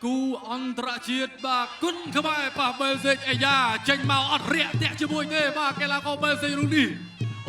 គូអន្តរជាតិបាទគុណខ្មែរប៉ះបែលសេកអាយ៉ាចេញមកអត់រាក់ទាក់ជាមួយទេបាទកីឡាករបែលសេករូនេះ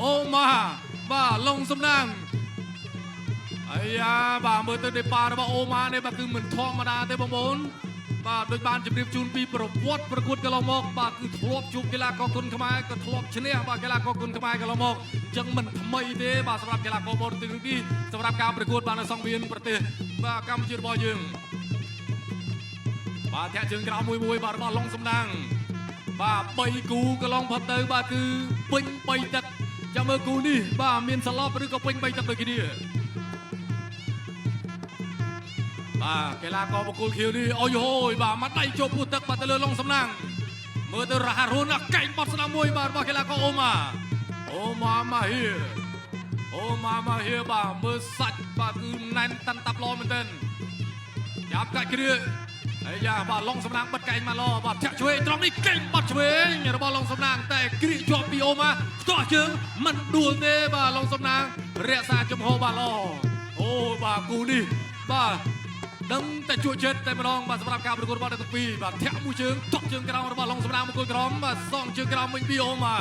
អូម៉ាបាទលងសំណាងអាយ៉ាបាទមើលទៅដេប៉ារបស់អូម៉ានេះបាទគឺមិនធម្មតាទេបងប្អូនបាទដូចបានជម្រាបជូនពីប្រវត្តិប្រកួតកន្លងមកបាទគឺធ្លាប់ជួបកីឡាករគុណខ្មែរក៏ធ្លាប់ឈ្នះបាទកីឡាករគុណខ្មែរកន្លងមកអញ្ចឹងមិនថ្មីទេបាទសម្រាប់កីឡាករបរទេសនេះសម្រាប់ការប្រកួតបាទនៅសង្វៀនប្រទេសបាទកម្ពុជារបស់យើង បាទធាក់ជើងក្រោមមួយមួយបាទរបស់ឡុងសំណាងបាទ3គូកន្លងផុតទៅបាទគឺពេញ3ទឹកចាំមើលគូនេះបាទមានសន្លប់ឬក៏ពេញ3ទឹកដូចគ្នាបាទកីឡាករបង្គោលខៀវនេះអូយហូយបាទមកដៃចូលពោះទឹកបាទទៅលើឡុងសំណាងមើលទៅរហ័សរហួនណាស់កែងបត់ស្នាមមួយបាទរបស់កីឡាករអូម៉ាអូម៉ាម៉ាហៀអូម៉ាម៉ាហៀបាទមើលសាច់បាទគឺណែនតាន់តាប់ល្អមែនទែនចាប់កាច់គ្រា ហើយយ៉ាបាទឡុងសំណាងបិទកែងមកឡបាទធាក់ឆ្វេងត្រង់នេះកែងបាត់ឆ្វេងរបស់ឡុងសំណាងតែគ្រាកជាប់ពីអូម៉ាខ្ទាស់ជើងមិនដួលទេបាទឡុងសំណាងរក្សាចំហបាទល្អអូបាទគូនេះបាទដឹងតែជក់ចិត្តតែម្ដងបាទសម្រាប់ការប្រកួតរបស់អ្នកទាំងពីរបាទធាក់មួយជើងទាក់ជើងក្រោមរបស់ឡុងសំណាងមកគល់ក្រមបាទសងជើងក្រោមវិញពីអូម៉ា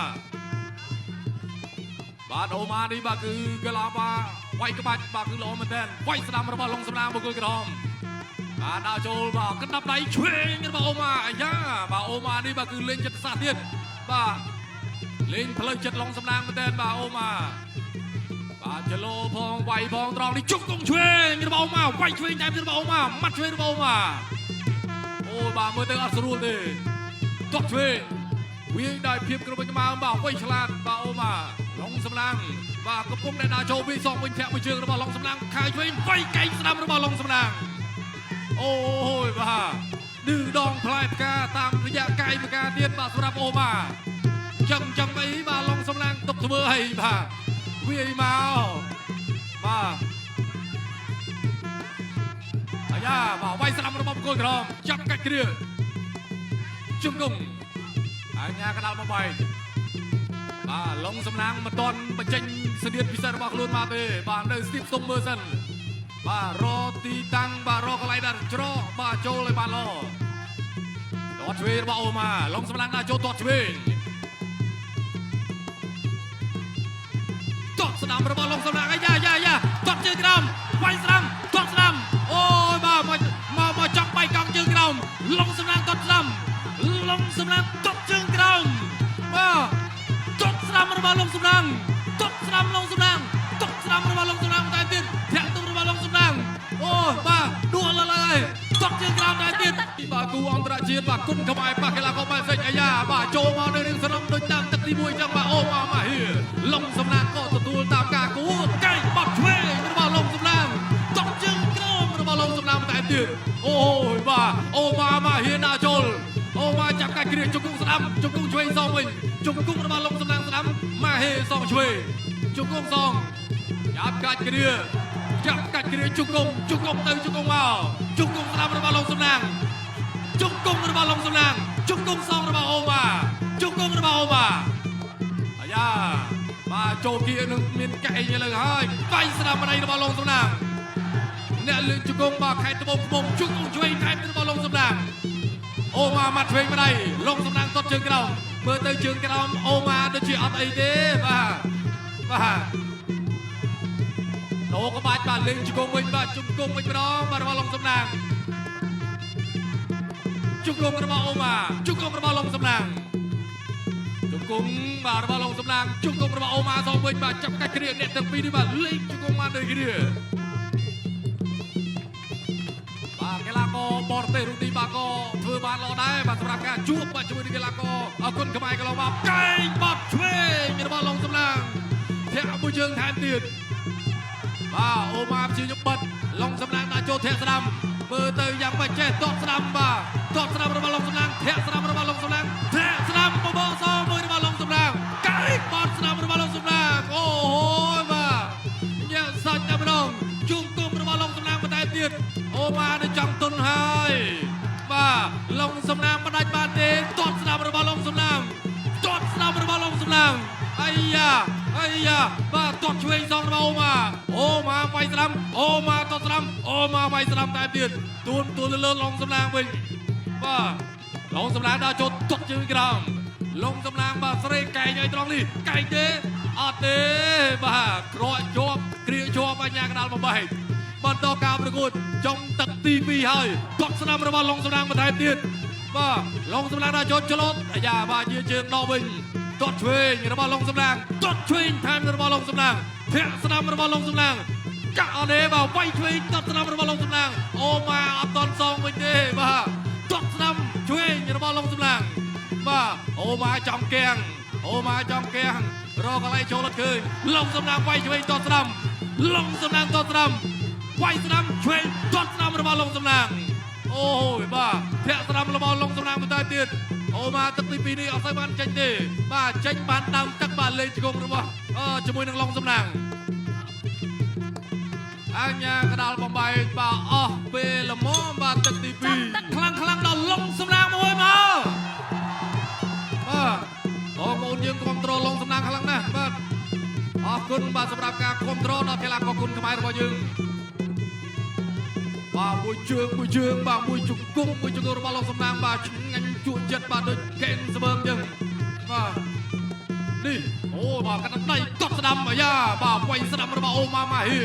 បាទអូម៉ានេះបាទគឺកីឡាបាទវាយក្បាច់បាទគឺល្អមែនទែនវាយស្ដាំរបស់ឡុងសំណាងមកគល់ក្រម បាទដើរចូលបាទកណ្ដាប់ដៃឆ្វេងរបស់អូម៉ាអាយ៉ាបាទអូម៉ានេះបាទគឺលេងចិត្តសាស្ត្រទៀតបាទលេងផ្លូវចិត្តឡុងសំណាងមែនទែនបាទអូម៉ាបាទចលោផងវាយផងត្រង់នេះជុកកងឆ្វេងរបស់អូម៉ាវាយឆ្វេងតែរបស់អូម៉ាម៉ាត់ឆ្វេងរបស់អូម៉ាអូបាទមើលទៅអត់ស្រួលទេទាត់ឆ្វេងវាយដោយភាពក្រវិញក្បាលបាទវៃឆ្លាតបាទអូម៉ាឡុងសំណាងបាទកំពុងតែដើរចូលវាយសងវិញធាក់មួយជើងរបស់ឡុងសំណាងខាយឆ្វេងវាយកែងស្ដាំរបស់ឡុងសំណាង អូយបាទឌឺដងផ្លែផ្កាតាមរយៈកាយផ្កាទៀតបាទសម្រាប់អូម៉ាចឹងចឹងអីបាទឡងសំឡាងទុកធ្វើអីបាទវាយមកបាទអាយ៉ាបាទវាយស្ដាំរបស់បង្គោលក្រមចាប់កាច់គ្រាជុំគង់អញ្ញាកដាលមកបែកបាទឡងសំណាងមិនទាន់បញ្ចេញស្នៀតពិសេសរបស់ខ្លួនមកទេបាទនៅស្ទាបស្ទង់មើលសិន បាទរកទីតាំងបាទរកកន្លែងដាក់ច្រកបាទចូលឲ្យបានល្អទាត់ឆ្វេងរបស់អូម៉ាឡុងសម្លាងដាក់ចូលទាត់ឆ្វេងទាត់ស្ដាំរបស់ឡុងសម្លាងអាយ៉ាយ៉ាយ៉ាទាត់ជើងក្រោមវាយស្ដាំទាត់ស្ដាំអូយបាទមកមកមកចង់បាយកង់ជើងក្រោមឡុងសម្លាងទាត់ស្ដាំឡុងសម្លាងទាត់ជើងក្រោមបាទទាត់ស្ដាំរបស់ឡុងសម្លាងទាត់ស្ដាំឡុងសម្លាងទាត់ស្ដាំរបស់ឡុងសម្លាងតែទៀតធាក់ទុំរបស់ឡុងសម្លាងអូយបាទដួលឡើយហើយទាត់ជើងក្រោមតែទៀតបាទគូអន្តរជាតិបាទគុណខ្មែរប៉ះកីឡាករបែសេចអាយ៉ាបាទចូលមកនៅរឿងសរុបដូចតាមទឹកទី1ចឹងបាទអូម៉ាម៉ាហៀឡុងសំណាងក៏ទទួលតាមការគូកែងបាត់ឆ្វេងរបស់ឡុងសំណាងទាត់ជើងក្រោមរបស់ឡុងសំណាងតែទៀតអូយបាទអូម៉ាម៉ាហៀណាចូលអូម៉ាចាប់កាច់គ្រាជង្គង់ស្ដាំជង្គង់ឆ្វេងសងវិញជង្គង់របស់ឡុងសំណាងស្ដាំម៉ាហេសងឆ្វេងជង្គង់សងចាប់កាច់គ្រាចាប់កាច់គ្រាជង្គង់ជង្គង់ទៅជង្គង់មកជង្គង់ស្ដាំរបស់ឡុងសំណាង ជង្គង់របស់ឡុងសំណាងជង្គង់សងរបស់អូម៉ាជង្គង់របស់អូម៉ាអាយ៉ាបាទចូលគៀនឹងមានកែងលើហើយវាយស្ដាំម្ដាយរបស់ឡុងសំណាងអ្នកលើកជង្គង់បាទខេត្តត្បូងឃ្មុំជង្គង់ឆ្វេងថែមរបស់ឡុងសំណាងអូម៉ាម៉ាត់ឆ្វេងម្ដាយឡុងសំណាងទាត់ជើងក្រោមមើលទៅជើងក្រោមអូម៉ាដូចជាអត់អីទេបាទបាទដោក្បាច់បាទលេងជង្គង់វិញបាទជង្គង់វិញម្ដងបាទរបស់ឡុងសំណាង ជង្គង់របស់អូម៉ាជង្គង់របស់ឡុងសំណាងជង្គង់បាទរបស់ឡុងសំណាងជង្គង់របស់អូម៉ាសងវិញបាទចាប់កាច់គ្រាអ្នកទាំងពីរនេះបាទលេងជង្គង់មកដូចគ្នាបាទកីឡាករបរទេសរូបនេះបាទក៏ធ្វើបានល្អដែរបាទសម្រាប់ការជួបបាទជាមួយនឹងកីឡាករអគុណខ្មែរកន្លងមកកែងបាត់ឆ្វេងរបស់ឡុងសំណាងធាក់មួយជើងថែមទៀតបាទអូម៉ាព្យាយាមបិទឡុងសំណាងដាក់ចូលធាក់ស្ដាំមើលទៅយ៉ាងមិនចេះតបស្ដាំបាទតបស្ដាំរបស់ឡុងសំណាងធាក់ស្ដាំរបស់ឡុងសំណាងធាក់ស្ដាំបបសមួយរបស់ឡុងសំណាងកែងបាត់ស្ដាំរបស់ឡុងសំណាងអូហូយបាទញាក់សាច់តែម្ដងជុំគុំរបស់ឡុងសំណាងបន្តែទៀតអូម៉ានៅចង់ទុនហើយបាទឡុងសំណាងមិនដាច់បានទេតបស្ដាំរបស់ឡុងសំណាងតបស្ដាំរបស់ឡុងសំណាងអាយ៉ាអាយ៉ាបាទ ទាត់ឆ្វេងសងរបស់អូម៉ាអូម៉ាវាយស្ដាំអូម៉ាទាត់ស្ដាំអូម៉ាវាយស្ដាំតែទៀតទួនទួនលើឡុងសំណាងវិញបាទឡុងសំណាងដល់ចូលទាត់ជើងក្រោមឡុងសំណាងបាទស្រេកែងឲ្យត្រង់នេះកែងទេអត់ទេបាទក្រក់ជាប់គ្រាជាប់បញ្ញាកដាលបំបែកបន្តការប្រកួតចំទឹកទី2ហើយទាត់ស្ដាំរបស់ឡុងសំណាងបន្ថែមទៀតបាទឡុងសំណាងដល់ចូលឆ្លត់អាយ៉ាបាទយាជើងដកវិញទាត់ឆ្វេងរបស់ឡុងសំណាងទាត់ឆ្វេងថែមរបស់ឡុងសំណាងធាក់ស្ដាំរបស់ឡុងសំណាងកាក់អត់ទេបាទវាយឆ្វេងទាត់ស្ដាំរបស់ឡុងសំណាងអូម៉ាអត់តន់សងវិញទេបាទទាត់ស្ដាំឆ្វេងរបស់ឡុងសំណាងបាទអូម៉ាចំកៀងអូម៉ាចំកៀងរកកន្លែងចូលអត់ឃើញឡុងសំណាងវាយឆ្វេងទាត់ស្ដាំឡុងសំណាងទាត់ស្ដាំវាយស្ដាំឆ្វេងទាត់ស្ដាំរបស់ឡុងសំណាងអូយបាទធាក់ស្ដាំរបស់ឡុងសំណាងបន្តទៀតអូម៉ាទឹកទី2នេះអត់សូវបានចេញទេបាទចេញបានដើមទឹកបាទលេងជង្គង់របស់ជាមួយនឹងឡុងសំណាងអញ្ញាកដាលបំបីបាទអស់ពេលល្មមបាទទឹកទី2ខ្លាំងខ្លាំងដល់ឡុងសំណាងមួយមកបាទបងប្អូនយើងគ្រប់គ្រងឡុងសំណាងខ្លាំងណាស់បាទអរគុណបាទសម្រាប់ការគ្រប់គ្រងដល់កីឡាករគុណខ្មែររបស់យើងបាទមួយជើងមួយជើងបាទមួយជង្គង់មួយជង្គង់របស់ឡុងសំណាងបាទឆ្ងាញ់ជក់ចិត្តបាទដូចកេងស្វើងចឹងបាទនេះអូបាទកណ្ដាប់ដៃកត់ស្ដាំអាយ៉ាបាទវាយស្ដាំរបស់អូម៉ាម៉ាហៀ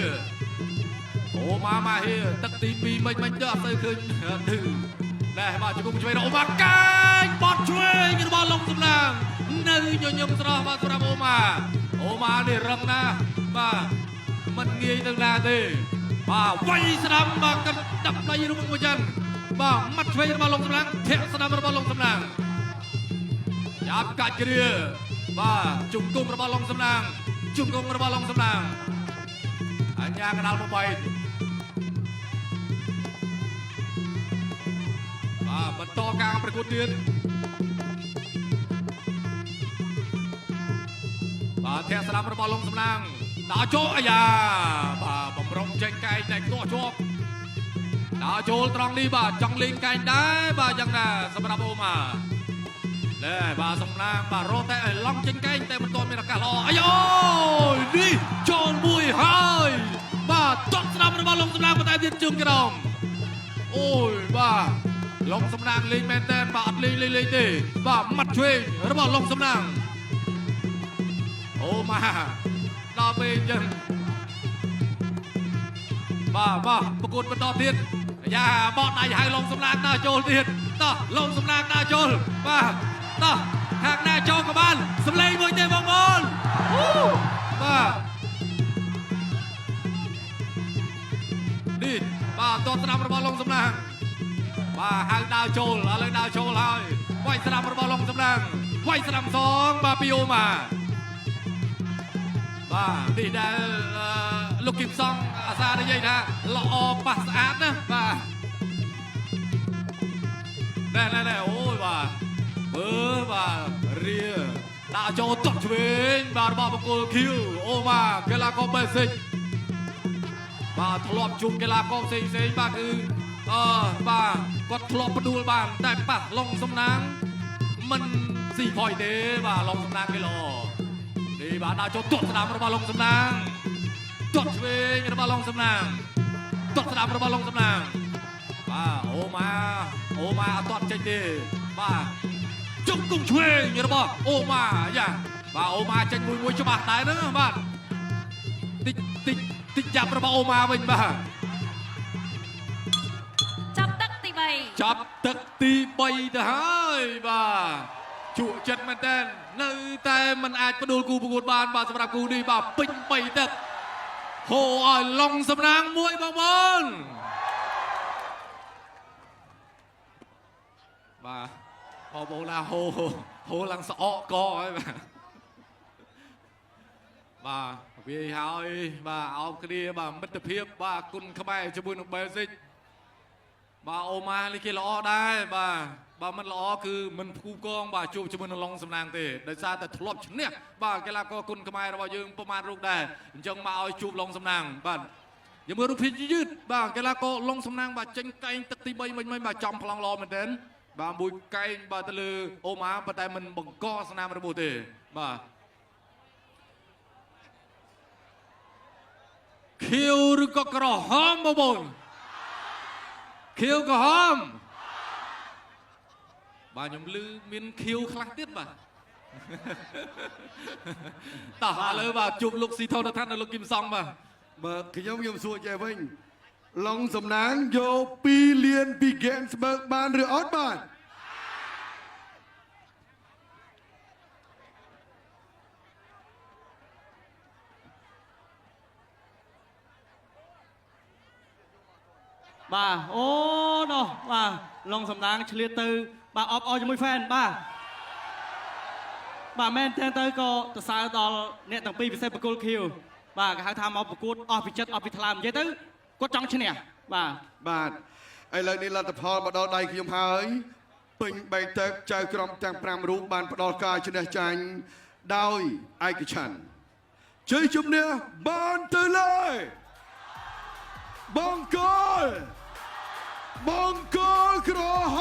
អូម៉ាម៉ាហៀទឹកទី2មិនមិនទៅអត់ទៅឃើញឌឺណែបាទជង្គង់ឆ្វេងរបស់អូម៉ាកាញ់បត់ឆ្វេងរបស់ឡុងសំណាងនៅញញឹមស្រស់បាទសម្រាប់អូម៉ាអូម៉ានេះរឹងណាស់បាទមិនងាយទៅណាទេបាទវាយស្ដាំបាទកណ្ដាប់ដៃរបស់មួយចឹងបាទម៉ាត់ឆ្វេងរបស់ឡុងសំណាងធាក់ស្ដាំរបស់ឡុងសំណាងចាប់កាច់គ្រាបាទជង្គង់របស់ឡុងសំណាងជង្គង់របស់ឡុងសំណាងអញ្ញាកដាលបំបីបាទបន្តការប្រកួតទៀតបាទធាក់ស្ដាំរបស់ឡុងសំណាងដើរចូលអាយ៉ាបាទបំរុងចេញកែងតែខ្ទាស់ជាប់ដើរចូលត្រង់នេះបាទចង់លេងកែងដែរបាទយ៉ាងណាសម្រាប់អូម៉ាណែបាទសំណាងបាទរត់តែឲ្យឡង់ចេញកែងតែមិនទាន់មានឱកាសល្អអាយ៉ូយនេះចូលមួយហើយបាទទាត់ស្ដាំរបស់ឡុងសំណាងបន្តែទៀតជើងក្រោមអូយបាទឡុងសំណាងលេងមែនតើបាទអត់លេងលេងលេងទេបាទម៉ាត់ឆ្វេងរបស់ឡុងសំណាងអូម៉ាដល់ពេលអញ្ចឹងបាទបាទប្រកួតបន្តទៀតយ៉ាបកដៃហៅឡុងសំណាងដើរចូលទៀតតោះឡុងសំណាងដើរចូលបាទតោះខាងណាចូលក៏បានសំលេងមួយទេបងប្អូនអូបាទនេះបាទតស្ដាំរបស់ឡុងសំណាងបាទហៅដើរចូលឥឡូវដើរចូលហើយវាយស្ដាំរបស់ឡុងសំណាងវាយស្ដាំសងបាទពីអូម៉ាបាទនេះដែលលោកគឹមសងអាសានិយាយថាល្អប៉ះស្អាតណាបាទណែណែណែអូយបាទមើលបាទរាដាក់ចូលទាត់ឆ្វេងបាទរបស់បង្គោលខៀវអូម៉ាកីឡាករបេសិកបាទធ្លាប់ជួបកីឡាករផ្សេងផ្សេងបាទគឺអឺបាទគាត់ធ្លាប់ផ្ដួលបានតែប៉ះឡុងសំណាងមិនស៊ីផយទេបាទឡុងសំណាងគេល្អនេះបាទដាក់ចូលទាត់ស្ដាំរបស់ឡុងសំណាងទាត់ឆ្វេងរបស់ឡុងសំណាងទាត់ស្ដាំរបស់ឡុងសំណាងបាទអូម៉ាអូម៉ាអត់ទាត់ចេញទេបាទជង្គង់ឆ្វេងរបស់អូម៉ាយ៉ាបាទអូម៉ាចេញមួយមួយច្បាស់ដែរហ្នឹងបាទតិចតិចតិចចាប់របស់អូម៉ាវិញបាទ ចាប់ទឹកទី3 ចាប់ទឹកទី3ទៅហើយបាទជក់ចិត្តមែនតើនៅតែមិនអាចផ្ដួលគូប្រកួតបានបាទសម្រាប់គូនេះបាទពេញ3ទឹកហូឲ្យឡុងសំណាងមួយបងប្អូនបាទបងប្អូនឡាហូហូឡើងស្អកកហើយបាទបាទវាយហើយបាទអោបគ្នាបាទមិត្តភាពបាទគុណខ្មែរជាមួយនឹង Basic បាទអូម៉ានេះគេល្អដែរបាទបើមិនល្អគឺមិនផ្គូកងបាទជួបជាមួយនឹងឡុងសំណាងទេដោយសារតែធ្លាប់ឈ្នះបាទកីឡាករគុណខ្មែររបស់យើងប្រមាណរូបដែរអញ្ចឹងមកឲ្យជួបឡុងសំណាងបាទយើងមើលរូបភាពយឺតបាទកីឡាករឡុងសំណាងបាទចេញកែងទឹកទី3មិញមិញបាទចំប្លង់ល្អមែនទែនបាទមួយកែងបាទទៅលើអូម៉ាប៉ុន្តែមិនបង្កស្នាមរបួសទេបាទ ខៀវឬក៏ក្រហមបងប្អូនខៀវក្រហមបាទខ្ញុំឮមានខៀវខ្លះទៀតបាទ តោះឥឡូវបាទជួបលោកស៊ីថនរដ្ឋាននិងលោកគឹមសងបាទ បើខ្ញុំខ្ញុំសួរចេះវិញឡុងសំណាងយក2លានពី Ganzberg បានឬអត់បាទ បាទអូណោះបាទឡុងសំណាងឆ្លៀតទៅ បាទអបអរជាមួយ fan បាទបាទមែនទេទៅក៏ទៅសើដល់អ្នកទាំងពីរពិសេសបកគលខៀវបាទគេហៅថាមកប្រកួតអស់ពីចិត្តអស់ពីថ្លើមនិយាយទៅគាត់ចង់ឈ្នះបាទ បាទឥឡូវនេះលទ្ធផលមកដល់ដៃខ្ញុំហើយពេញបែកទឹកចៅក្រមទាំង5រូបបានផ្ដល់ការឈ្នះចាញ់ដោយឯកច្ឆន្ទជ័យជំនះបានទៅលើបង្គោលបង្គោលក្រហ